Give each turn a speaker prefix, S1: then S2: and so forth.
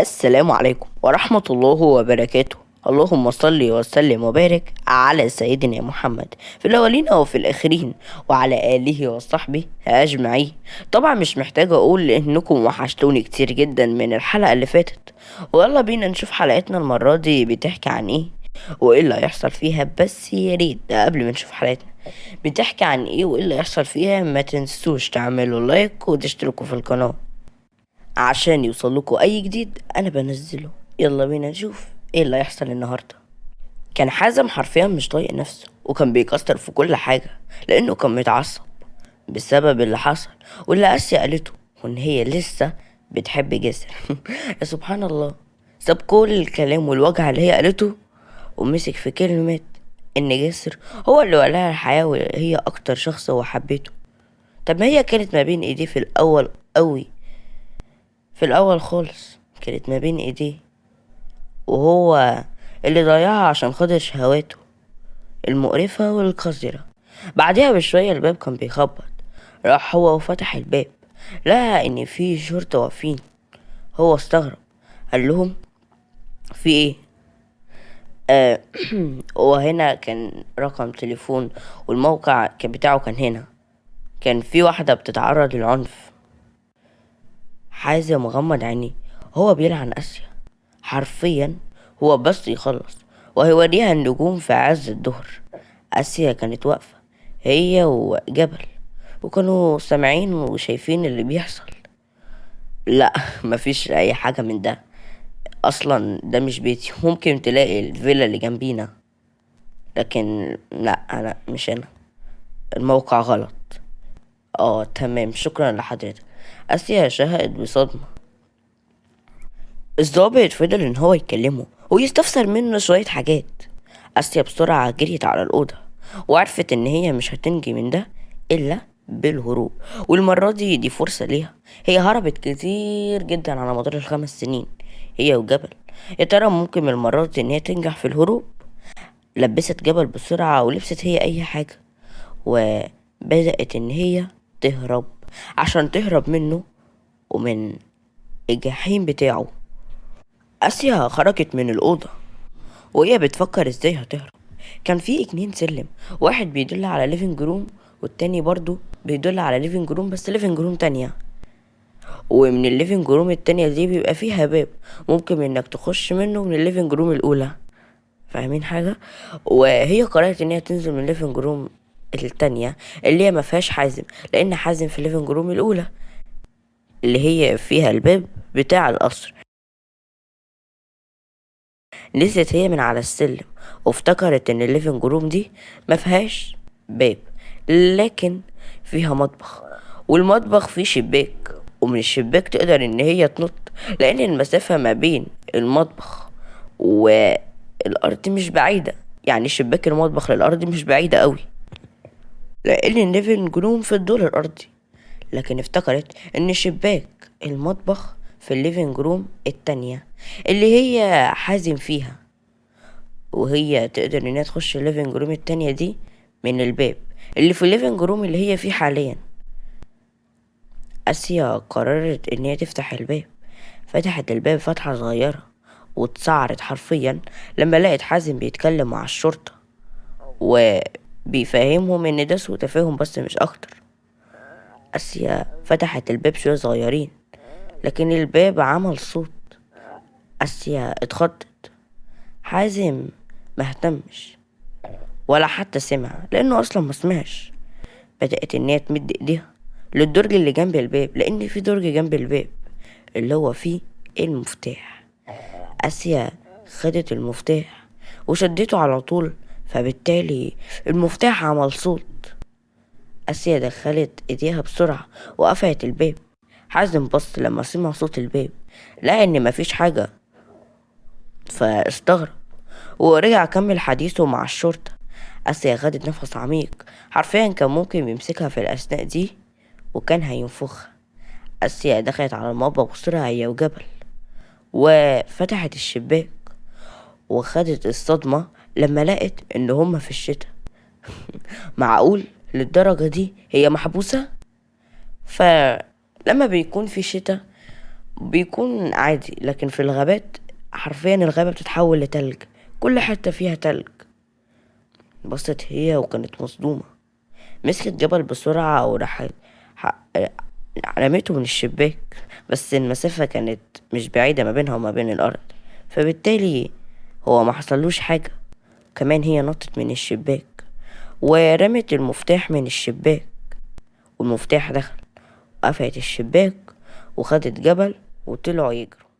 S1: السلام عليكم ورحمة الله وبركاته. اللهم صل وسلم وبارك على سيدنا محمد في الأولين وفي الآخرين وعلى آله وصحبه أجمعين. طبعا مش محتاج أقول إنكم وحشتوني كتير جدا من الحلقة اللي فاتت، ويلا بينا نشوف حلقتنا المرة دي بتحكي عن إيه وإيه اللي هيحصل فيها. بس يا ريت قبل ما نشوف حلقتنا بتحكي عن إيه وإيه اللي هيحصل فيها ما تنسوش تعملوا like وتشتركوا في القناة عشان يوصلكوا اي جديد انا بنزله. يلا بينا نشوف ايه اللي هيحصل النهارده. كان حازم حرفيا مش طايق نفسه وكان بيكسر في كل حاجه لانه كان متعصب بسبب اللي حصل واللي اسيا قالته وان هي لسه بتحب جاسر. يا سبحان الله، ساب كل الكلام والوجع اللي هي قالته ومسك في كلمه ان جاسر هو اللي ولاها الحياه وهي اكتر شخص هو حبيته. طب ما هي كانت ما بين ايديه في الاول قوي، في الأول خالص كانت ما بين ايديه وهو اللي ضيعها عشان خاطر شهواته المقرفة والقذرة. بعدها بشوية الباب كان بيخبط، راح هو وفتح الباب لقى ان في شرطة واقفين. هو استغرب قال لهم في ايه؟ وهنا كان رقم تليفون والموقع بتاعه كان هنا. كان في واحدة بتتعرض للعنف. حازم غمض عينيه هو بيلعن اسيا حرفيا، هو بس يخلص وهيوريها النجوم في عز الظهر. اسيا كانت واقفة هي وجبل وكانوا سامعين وشايفين اللي بيحصل. لا مفيش اي حاجة من ده اصلا، ده مش بيتي، ممكن تلاقي الفيلا اللي جنبينا، لكن لا انا مش هنا، الموقع غلط. تمام شكرا لحضرتك. اسيا شهقت بصدمة. الضابط فضل ان هو يكلمه ويستفسر منه شوية حاجات. اسيا بسرعة جريت على الأوضة وعرفت ان هي مش هتنجي من ده الا بالهروب، والمرة دي فرصة ليها. هي هربت كتير جدا على مدار ال5 سنين هي وجبل، يا ترى ممكن المرة دي ان هي تنجح في الهروب؟ لبست جبل بسرعة ولبست هي اي حاجة وبدأت ان هي تهرب عشان تهرب منه ومن الجحيم بتاعه. اسيا خرجت من الأوضة وهي بتفكر ازاي هتهرب. كان في 2 سلم، واحد بيدل على living room والتاني برضو بيدل على living room، بس living room تانية. ومن ال living room التانية دي بيبقى فيها باب ممكن انك تخش منه من ال living room الأولى، فاهمين حاجة؟ وهي قررت ان هي تنزل من ال living room التانية اللي هي ما فيهاش حازم، لان حازم في ال living room الأولى اللي هي فيها الباب بتاع القصر. نزلت هي من على السلم وافتكرت ان ال living room دي ما فيهاش باب، لكن فيها مطبخ، والمطبخ فيه شباك، ومن الشباك تقدر ان هي تنط، لان المسافة ما بين المطبخ والارض مش بعيدة، يعني شباك المطبخ للارض مش بعيدة قوي، لان ال living room في الدور الارضي. لكن افتكرت ان شباك المطبخ في ال living room التانية اللي هي حازم فيها، وهي تقدر انها تخش ال living room التانية دي من الباب اللي في ال living room اللي هي فيه حاليا. اسيا قررت ان هي تفتح الباب. فتحت الباب فتحة صغيرة واتسعرت حرفيا لما لقت حازم بيتكلم مع الشرطة وبيفهمهم ان ده سوء تفاهم بس مش اكتر. اسيا فتحت الباب شوية صغيرين لكن الباب عمل صوت. اسيا اتخضت. حازم مهتمش ولا حتى سمع لانه اصلا ما سمعش. بدأت ان هي تمد ايديها للدرج اللي جنب الباب، لان في درج جنب الباب اللي هو فيه المفتاح. اسيا خدت المفتاح وشدته على طول، فبالتالي المفتاح عمل صوت. اسيا دخلت ايديها بسرعة وقفلت الباب. حازم بص لما سمع صوت الباب لقى ان مفيش حاجة، فاستغرب ورجع كمل حديثه مع الشرطة. اسيا خدت نفس عميق، حرفيا كان ممكن يمسكها في الاثناء دي وكان هينفخها. اسيا دخلت على المطبخ بسرعة هي وجبل وفتحت الشباك وخدت الصدمة لما لقت ان هما في الشتاء. معقول للدرجة دي هي محبوسة؟ فلما بيكون في شتاء بيكون عادي، لكن في الغابات حرفيا الغابة بتتحول لتلج، كل حتة فيها تلج. بصت هي وكانت مصدومة، مسكت جبل بسرعة وراحت رميته من الشباك، بس المسافة كانت مش بعيدة ما بينها وما بين الأرض، فبالتالي هو ما حصلوش حاجة. كمان هي نطت من الشباك ورمت المفتاح من الشباك، والمفتاح دخل، قفلت الشباك وخدت جبل وطلعوا يجروا.